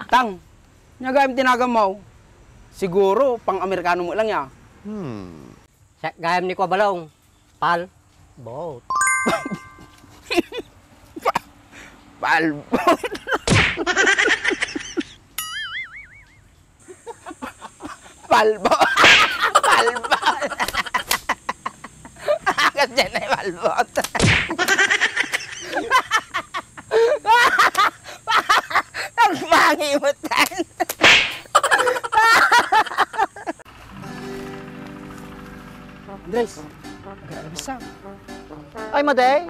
Tang, nyagayam tinagam mo. Siguro, pang-Amerikano mo lang ya. Gayam ni ko balong. Pal. Bot. Palbot. Palbot. Palbot. Kasi na yung palbot. Nagmangimutan. Andres, agad-agad. Ay, Maday,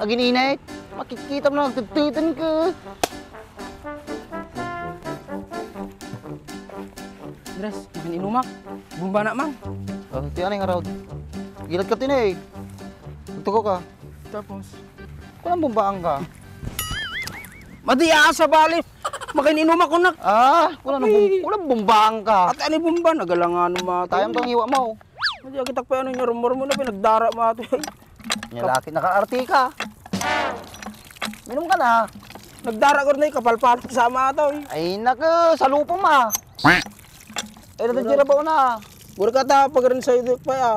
agininit. Makikita mo na, nagtagtitan ka. Andres, makin inumak. Bumba na, mang. Oh, tiyan nga raw. Gilat ka tinay. Nagtuko ka. Tapos? Kulang bumbaan ka. Madiya sa bali. Makin inumak ko na. Kulang bumbaan ka. At ano bumba? Nagalangan mo. Tayang tong hiwa mo. Madiya kita pa ano niya, rumor mo na pinagdara mo ito. Nilaki, naka-arti ka. Minom ka na. Nagdara ko na yung kapalpalan sama ito. Ay, naku, sa lupo ma. Eh, natadjira ba na? Puro ka ta, pag rin sa'yo pa ya.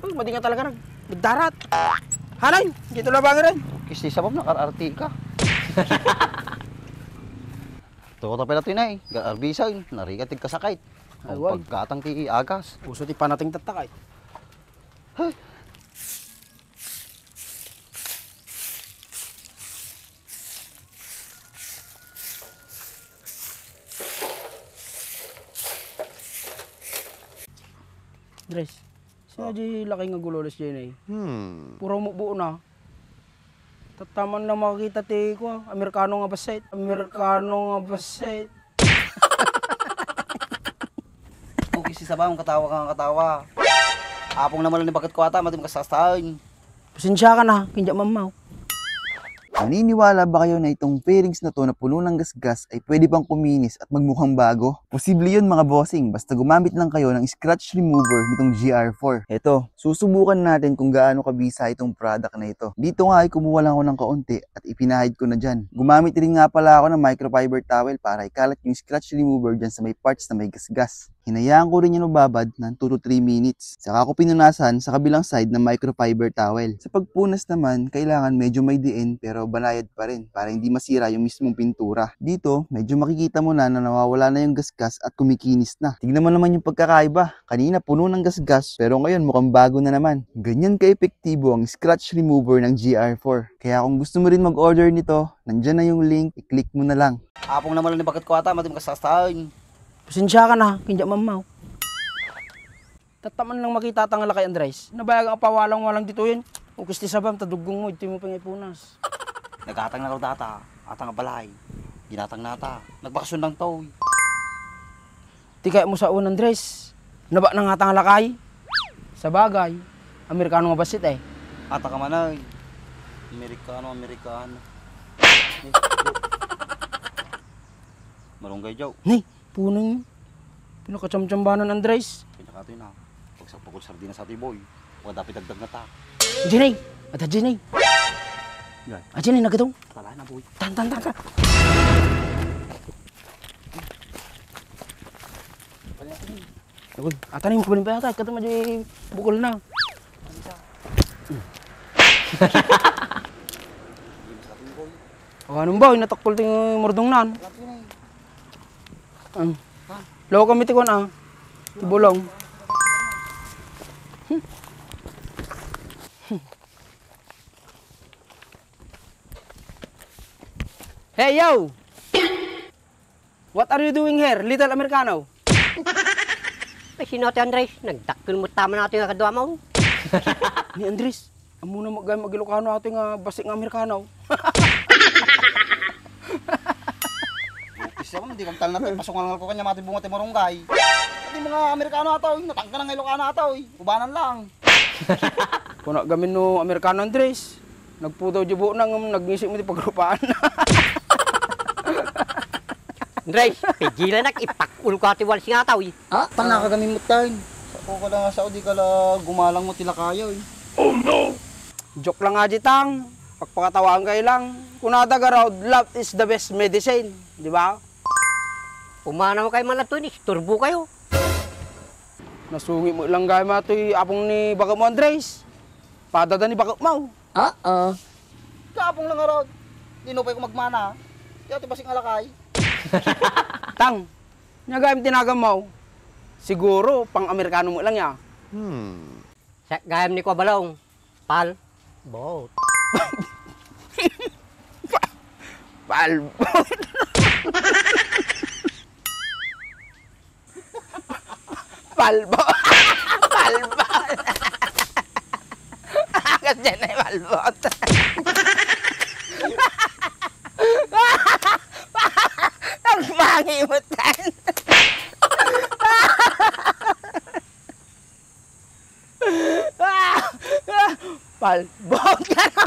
Uy, madi nga talaga nagdarat. Hanay, dito na ba rin? Kisi sabab, naka-arti ka. Tuko ta pala tinay. Gar-arbisay, narigat kasakait. Ay, wag. Pagkatang ti agas. Puso ti panating tatakay. Hey. Dres, sino di laki nga gulolos dyan eh? Puro mo buo na. Tataman lang makakita ti ko. Amerikano nga basit. Amerikano nga basit. Okay, si sabang katawa ka nga katawa. Apong naman ni bakit ko ata, matim kasastahin. Pasensya ka na, kinja mamaw. Naniniwala ba kayo na itong fairings na to na puno ng gasgas ay pwede pang kuminis at magmukhang bago? Posible yun mga bossing, basta gumamit lang kayo ng scratch remover nitong GR4. Eto, susubukan natin kung gaano kabisa itong product na ito. Dito nga ay kumuha lang ako ng kaunti at ipinahid ko na dyan. Gumamit rin nga pala ako ng microfiber towel para ikalat yung scratch remover dyan sa may parts na may gasgas. Hinayaan ko rin yung mababad ng 2 to 3 minutes. Saka ko pinunasan sa kabilang side ng microfiber towel. Sa pagpunas naman, kailangan medyo may diin pero banayad pa rin para hindi masira yung mismong pintura. Dito, medyo makikita mo na nawawala na yung gasgas at kumikinis na. Tignan mo naman yung pagkakaiba. Kanina puno ng gasgas pero ngayon mukhang bago na naman. Ganyan ka-epektibo ang scratch remover ng GR4. Kaya kung gusto mo rin mag-order nito, nandyan na yung link, i-click mo na lang. Apong naman ni bakit ko ata, matim kasastahin. Pasensya ka na, kinja mamaw. Tataman lang makita tang lakay Andres. Nabayag ang pawalang-walang dito yun. O kisti sabam, tadugong mo, ito mo pangipunas. Nagatang na raw data, atang balay. Ginatang nata, nagbakasyon lang to. Tikay mo sa unang Andres. Naba na nga tang lakay. Sa bagay, Amerikano nga basit eh. Ata ka man ay. Amerikano. Malunggay jaw. Hey, punong yun. Pinakachamchambanan Andres. Pinakato yun ha. Pag sa pagod sardina sa tiboy, huwag dapat dagdag na ta. Jinay! Ata Jinay! Yan. Jinay, nagatong. Tala na boy. Tan. Uy, ata na yung kubalin pa yata. Kata mo di bukol na. Anong ba? Natakpol ting murdong nan. Loko kami tikon Tibulong. Hey, yo! What are you doing here, little Americano? Ay, sino ati Andres? Nagdakpil mo tama natin nga kadwa mo. Ni Andres, amo na mag-Ilocano ating basik nga Amerikano. Isa mo, hindi kang tal natin. Pasok nga ko kanya mati bunga timorunggay. Hindi mga Amerikano ataw, natangka ng Ilocano ataw. Ubanan lang. Kung gamin no Amerikano Andres, nagpudaw jibo nang nagmisik mo di pagrupaan. Andres, pigilan nak ipakul ko ati wal singataw. Ha? Tanga ka gamit mo tayo. Sa ko lang sa Saudi ka lang gumalang mo tila kayo. Oh no! Joke lang nga jitang. Pagpakatawaan kayo lang. Kung natagaraw, love is the best medicine. Di ba? Umanaw kayo malatuin, isturbo kayo. Nasungi mo lang gaya matoy apong ni Bakit mo Andres. Padada ni Bakit mo. Kapong lang araw. Dinupay ko magmana. Kaya tibasing alakay. Tang, nga gaya tinagam mo. Siguro, pang Amerikano mo lang ya. Sa gayam ni Kuwabalong, pal, boat. Palbot. Palbot. Palbot. Kasi dyan ay palbot. Nagpangimutan. Palbot ka na.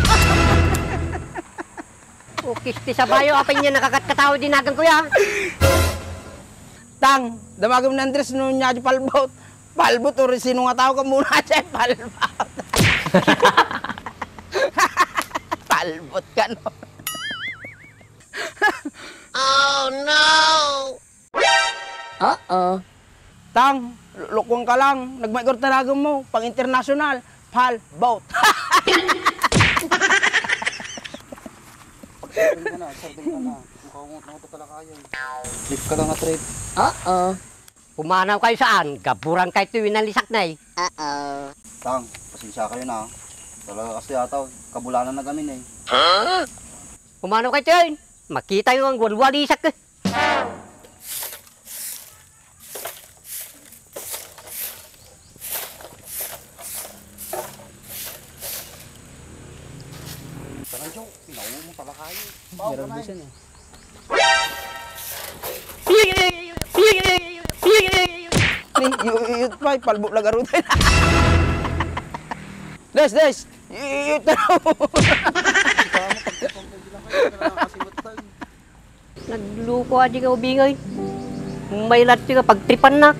O kisti sa bayo, apay niya nakakatkatawa dinagan ko ya. Tang, damagam na Andres no niya di palbot. Palbot o sino nga tao ka muna siya palbot. Palbot ka no. Oh no! Tang, lukwang ka lang. Nagmaigor talagam mo. Pang international. Palbot. Sarding ka na. Mukhang ito pala kaya. Trip ka lang nga trip. Umanaw kayo saan? Gaburan kayo tuwin na lisak na eh. Tang, pasensya kayo na. Talaga kasi ata, kabulanan na kami na eh. Umanaw kayo tuwin. Makita yung ang walwali isak eh. Tara Jo, pinawo mo pala kayo. Meron din siya eh. Ni, yut pa, palbot lang aro tayo. Des, yut na. Nagluko aja ka ubingay. May lat ka pagtripan na.